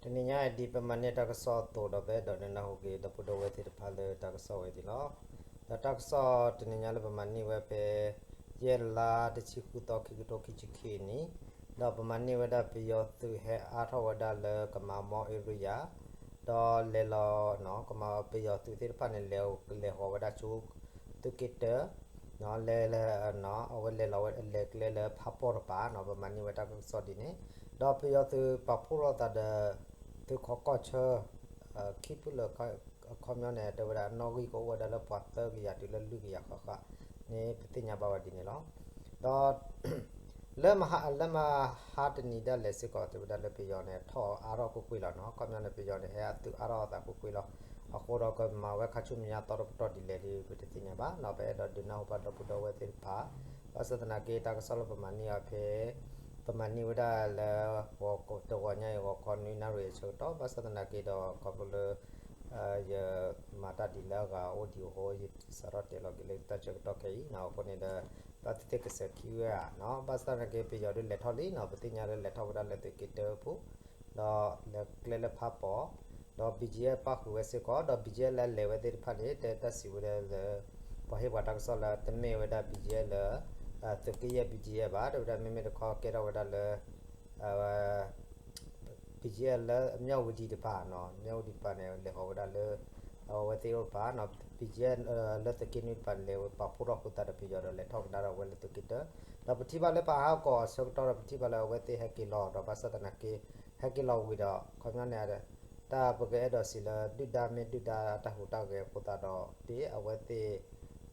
တနံၤညါအံၤဒ်ပမၤန့ၢ်တၢ်ကစီၣ်အသိးဒီး ပအဲၣ်ဒိးဒုးနၢ်ဟူက့ၤ ဒီပုၢ်ဒီဝဲၢ်သ့ၣ်တဖၣ်လၢတၢ်ကစီၣ်ဝဲဒၣ်လီၤ. ဒီးတၢ်ကစီၣ်တနံၤညါလၢပမၤန့ၢ်ဝဲဖဲ ယဲၢ်လါတဆံဃုသီ ခံကထိခံဆံခံနံၣ်, ဒီးပမၤန့ၢ်ဝဲဒၣ်ပယီၤသုးဟဲအါထီၣ်ဝဲဒၣ်လၢကမၤမီအ့ရံယၤ, ဒီးလဲၤလီၤ ကမၤပယီၤသုးသ့ၣ်တဖၣ်န့ၣ် လဲၤဟီၣ်ဝဲဒၣ်ဆူ သုးက့တၢ လဲၤ အဝဲလဲၤလီၤဝဲ လဲၤကျဲလၢဖးပီၣ်တပၤနီၤ, ပမၤန့ၢ်ဝဲတၢ်ကစီၣ်ဒ်န့ၣ်, ဒီးပယီၤသုးပာ်ဖှိၣ်လိာ်သးဒီး သုးခိးကီၢ်ဆၢ ခံဖုၣ်လၢ အခီပညီန့ၣ် တဲဝဲဒၣ်အနီၣ်ဂံၢ်ကအိၣ်ဝဲဒၣ်လၢပှၤသၢကယၤတုၤလၢလွံၢ်ကယၤဃၣ်ဃၣ်န့ၣ် ပသ့ၣ်ညါဘၣ်ဝဲဒ်န့ၣ်လီၤ. ဒီး လၢမဟါ လၢမဟါတနံၤဒၣ်လဲာ်စ့ၢ်ကီး တဲဝဲဒၣ်လၢပယီၤန့ၣ် ထီၣ်အါထီၣ်ကွ့ၢ်ကွ့ၢ်လီၤနီၤ, အခီပညီန့ၣ် ပယီၤန့ၣ် ဟဲအသုးအါထီၣ်အသးကွ့ၢ်ကွ့ၢ်လီၤ. အဃိဒီးကမၤဝဲခါဆူမဲာ်ညါသီတပတီၢ်ဒ်လဲၣ်ဒီး ပတသ့ၣ်ညါဘၣ်နီၤ, ပအဲၣ်ဒိးဒုးနၢ်ဟူဘၣ်ဒီပုၢ်ဒီဝဲၢ်သ့ၣ်တဖၣ်, ဘၣ်ဆၣ်သနာ်က့ တၢ်ကစီၣ်လၢပမၤန့ၢ်အီၤဖဲ ပမၤန့ၢ်ဝဲဒၣ်လၢ တဂီၤညါအံၤ ဂီၤခီနွံနၣ်ရံၣ်အဆၢကတီၢ်, ဘၣ်ဆၣ်သနာ်က့ဒီး ခီဖျိလၢ ယမၤတၢ်ဒ်လၢအဂၤအိၣ်ဒံးအဃိ ယစးထီၣ်တဲလီၤက့ၤလၢတၢ်ဆၢကတီၢ်ခဲအံၤနီၤ, အဃိန့ၣ်ဒီး ဘၣ်သ့ၣ်သ့ၣ်ကစဲးခံဝဲဧါနီၤ, ဘၣ်ဆၣ်သနာ်က့ ပယီၤဒုးလဲၤထီၣ်လံနီၤ, ပသ့ၣ်ညါလၢလဲၤထီၣ်ဝဲဒၣ်လၢသုးက့တၢအပူၤ, ဒီးလဲၤကျဲလၢဖးပီၣ်, ဒီး ဘီကၠံအဲၣ် ပၣ်ဃုာ်ဝဲစ့ၢ်ကီး, ဒီး ဘီကၠံအဲၣ် လၢအလဲၤဝဲသ့ၣ်တဖၣ်န့ၣ် တဲတၢ်စံးဝဲဒၣ်လၢ ပှၤဟ့ၣ်ပှၤတၢ်ကစီၣ်လၢတမ့ၢ်ဝဲဒၣ် ဘီကၠံအဲၣ် လၢ သုးက့ယဲၢ် ဘီကၠံအဲၣ် ဘၣ်, တဲဝဲဒၣ်မ့မ့ၢ်တခီကဲထီၣ်ဝဲဒၣ်လၢ ဘီကၠံအဲၣ် လၢမၠၣ်ဝတံၤတပၤနီၤ, မၠၣ်ဝတံၤတပၤန့ၣ် လဲၤဃီၤဝဲဒၣ်လၢ အဝဲသ့ၣ်အိၣ်တပၤနီၤ, ဘီကၠံအဲၣ် လၢသုးက့နွံတပၤန့ၣ် လဲၤပာ်ဖှိၣ်ထီၣ်ဃုာ်သးဒီးပယီၤဒီး လဲၤထီၣ်ကဒါဒီးဝဲလၢသုးက့တၢ, ဒီးပထံၣ်ဘၣ်လၢပဟါကီးအဆၢကတီၢ်ဒီး ပထံၣ်ဘၣ်လၢအဝဲသ့ၣ်ဟဲက့ၤလီၤဒီး ဘၣ်ဆၣ်သနာ်က့ ဟဲက့ၤလီၤဝံၤဒီး ခီပညီန့ၣ် တၢ်ပကအဲၣ်ဒိးစံးလၢ ဒုၣ်ဒါမ့ၢ်ဒုၣ်ဒါတၢ်ဟူးတၢ်ဂဲၤအဃိသတးဒီး ဒ်အဝဲသ့ၣ်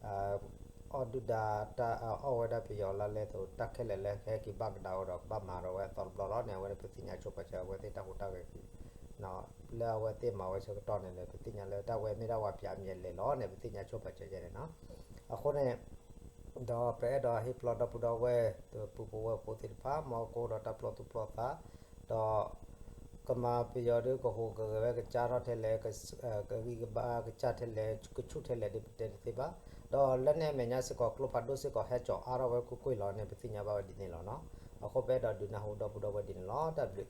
အီၣ်ဒုၣ်ဒါ တၢ်အီၣ်ဝဲဒၣ်ပယီၤလၢလဲသိး တၢ်ခဲလၢာ်လၢဟဲက့ၤဘၣ်ကဒါအီၤဒီး ကဘၣ်မၤဒီးဝဲအသီတဘျီလီၤန့ၣ် အဝဲဒၣ်ပသ့ၣ်ညါဆိပာ်စၢၤ အဝဲသ့ၣ်တၢ်ဟူးတၢ်ဂဲၤက့ၤ လၢအဝဲသ့ၣ်မၤဝဲဆၢကတီၢ်န့ၣ်လၢ ပသ့ၣ်ညါလၢတၢ်ဝဲမ့ၢ်ဒၣ်ဝဲပၠးအမံၤအလဲၢ်လီၤန့ၣ် ပသ့ၣ်ညါဆိပာ်စၢၤယဲန့ၣ်နီၤ, အဃိန့ၣ် ဒီးပအဲၣ်ဒိးဟ့ၣ်ပလီၢ်ဒီပုၢ်ဒီဝဲၢ် ပပုၢ်ဖိဝဲၢ်ဖိသ့ၣ်တဖၣ် မ်ကအိၣ်ဒီးတၢ်ပျီသူၣ်ပျီသး ဒီး ကမၤပယီၤဒုးကဟူးကဂဲၤဝဲကစၢ်ထီၣ်ထဲလဲၣ်, ကဂံၢ်ကဘါကစၢ်ထဲလဲၣ်, ကဆူၣ်ထဲလဲၣ်ဒ်ပတဲတသ့ဘၣ်, ဒီးလၢန့ၣ်အမဲာ်ညါစ့ၢ်ကီး ကျိဖးဒိၣ်စ့ၢ်ကီးဟဲကၠီၤအါထီၣ်ဝဲကွ့ၢ်ကွ့ၢ်လီၤန့ၣ် ပသ့ၣ်ညါဘၣ်ဝဲဒ်န့ၣ်လီၤနီၤ, အဃိပအဲၣ်ဒိးဒုးနၢ်ဟူဒီပုၢ်ဒီဝဲၢ်ဒ်န့ၣ်လီၤ. တၢ်ဘျုး